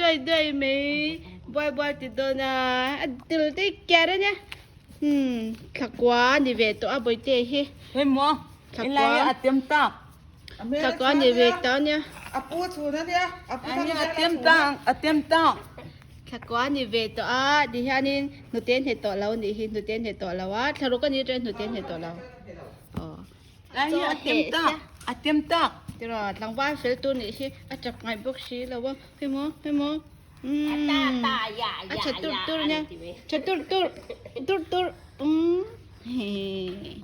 duai duai mai buai buai ti dawn a a dil te kiar a nia umm thlakua a ni ve tawh a bawihte hi thlakua thlakua a ni ve tawh a nia thlakua a ni ve tawh a ti hianin hnute a hne tawh lo a nih hi hnute a hne tawh lo a thlaruk a ni atangin hnute a hne tawh lo aw. Chaw heh sia tiraw tlangval fel tur nih hi a chak ngai bawk si lo a hemaw hemaw umm a tha tur tur nia tha tur tur tur tur umm hee.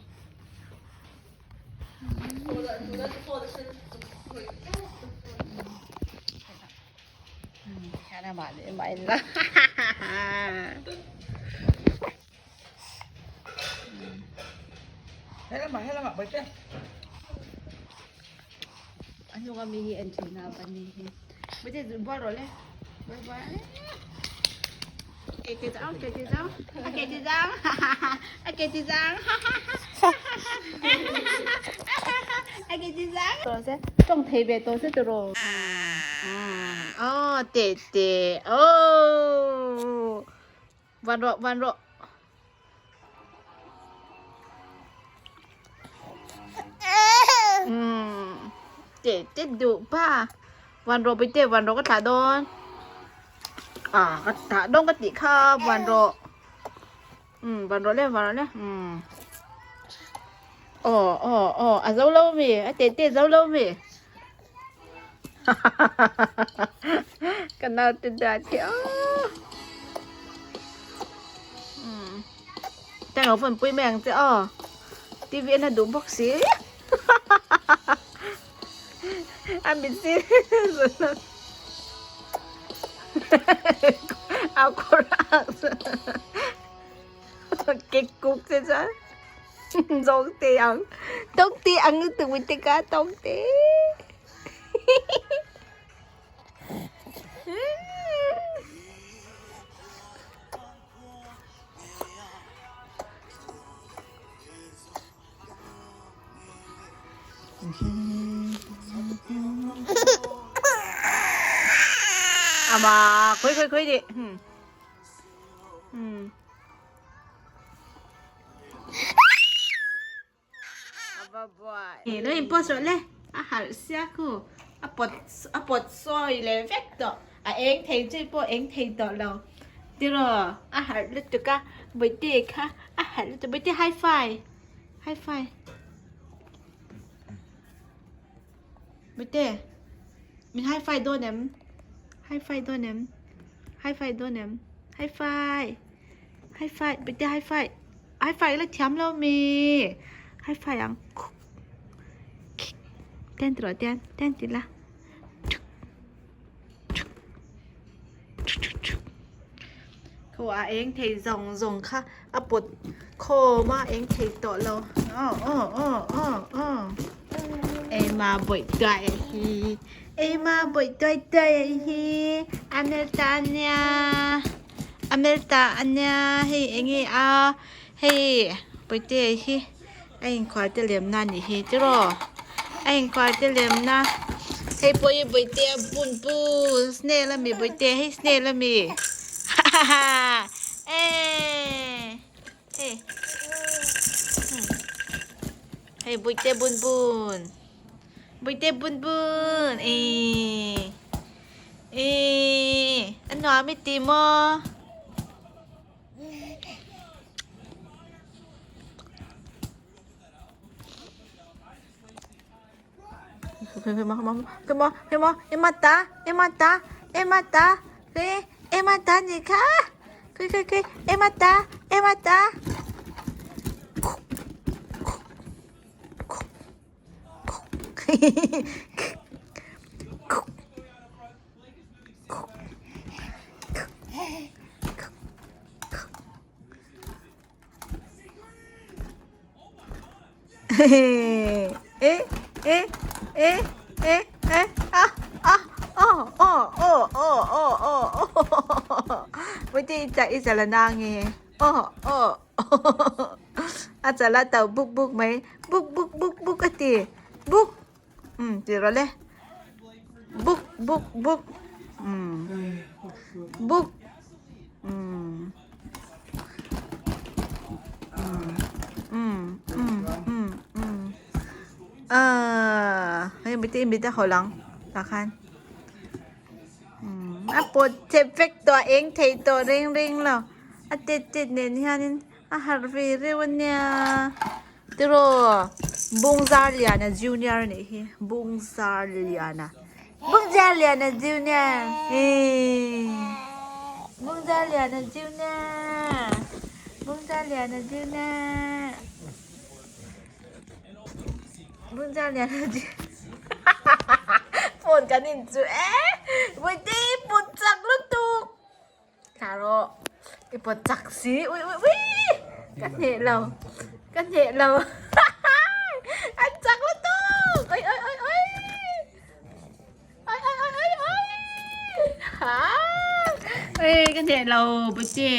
Helamah helamah bai te. A hnung ami hi en thin a pani hi. Bai te bual rawh le. Bual bual. Ke ke zang ke ke zang. A ke ke zang. A ke ke zang. A ke ke zang. Tawh se. Tawng thei ve tawh se tiraw. Aw te te. Oh. Van rawh van rawh. Umm teh teh duh pa van rawh pui teh van rawh ka thlah dawn ah ka thlah dawn ka tih kha van rawh umm van rawh le van rawh le umm aw aw aw a zo lo mi a teh teh zo lo mi Ka naute dan hi aw. Tang phone pui mai ang che aw. TV en a duh bawk si. A mit si a kawr ang Kek kuk che chuan zawng te ang tawng te ang lutuk mai te ka tawng te. Ama khui khui khui đi. Hmm. Lo in post rawh le a harh sia khu a pawt a pawt sawi leh vek tawh a eng thei chu pawh eng thei tawh lo tiraw a harh lutuk a bawihte kha a harh lutuk bawihte high five high five bawihte min high five dawn em high five dawn em high five dawn em high five high five bawihte high five. High five la thiam lo mi high five ang ten ti rawh ten ten ti la khaw a eng thei zawng zawng kha a pawt khawm a eng thei tawh lo aw aw aw aw aw ema bawih tuai hi ema bawih tuai tuai hi a hmeltha ania. A hmeltah a nia hei eng nge a hei pawite hi a inkhual te lem na anih hi tiraw a inkhual te lem na hei pawh hi bawihte a bun bun snail ami bawihte hei snail ami hahaha eee hei hei bawihte bun bun bawihte bun bun eee. Eee a nuam i ti maw? Ê ê ê ê ê a a o o o o o o o Bawihte i chah i chal a na nge o o A chal a to buk buk mai buk buk buk buk a ti buk umm tih rawh le buk buk buk. Umm book umm umm umm umm umm ah hei mite i mit a hawlh ang tah khan umm a pawt chep vek tawh a eng thei tawh reng reng lo a tet tet nen hianin a harh ve reuh ania tiraw Bungzarliana junior anih hi Bungzarliana Bungzarliana junior ihh Bungzarliana junior Bungzarliana junior Bungzarliana junior phone kan in chu e Bawihte put chak lutuk. Thla rawh. I pawt chak si. Ui ui ui. Ka hneh lo. Ka hneh lo. An chak lutuk. Oi oi oi oi. Oi oi oi oi oi. Ha. Oi ka hneh lo Bawihte.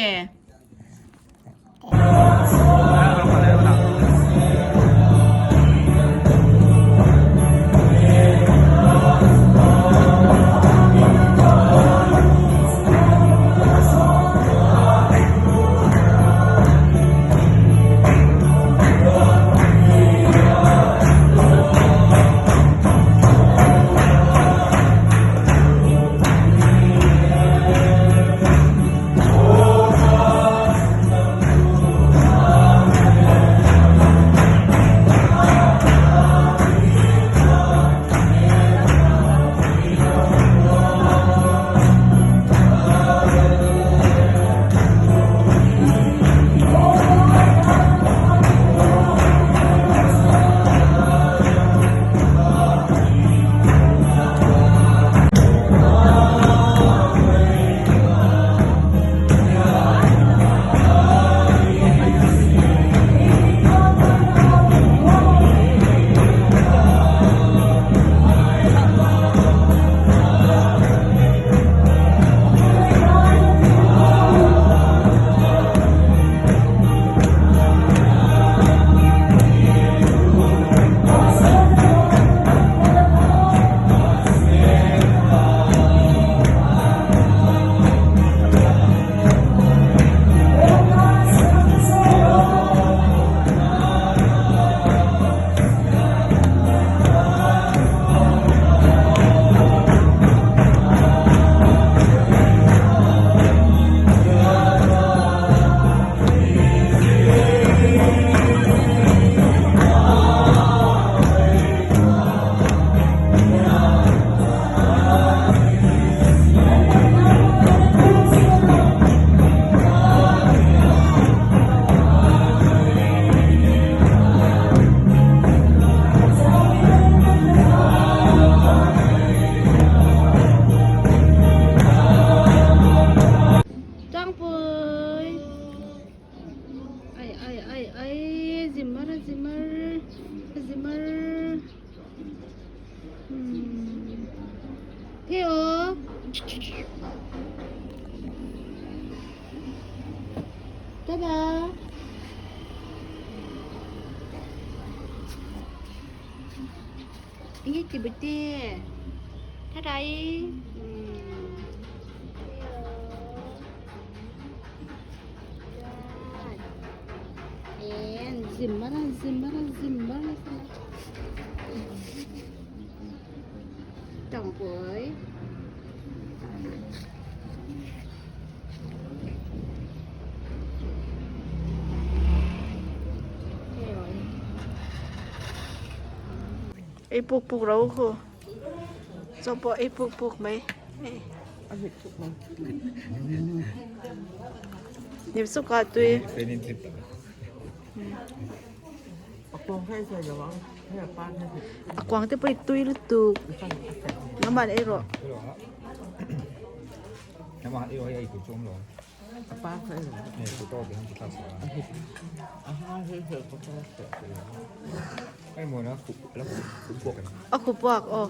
Tlangpui ai ai ai ai zimar a zimar a zimar umm Theo tada enge ti bute tada umm Zimara zimara zimara Chồng với Ei puk puk ro khu Chaw pawh ei puk puk mai Hnip suk a tui A kuang te pawh hi tui lutuk nangmah ei rawh. A khup puak aw.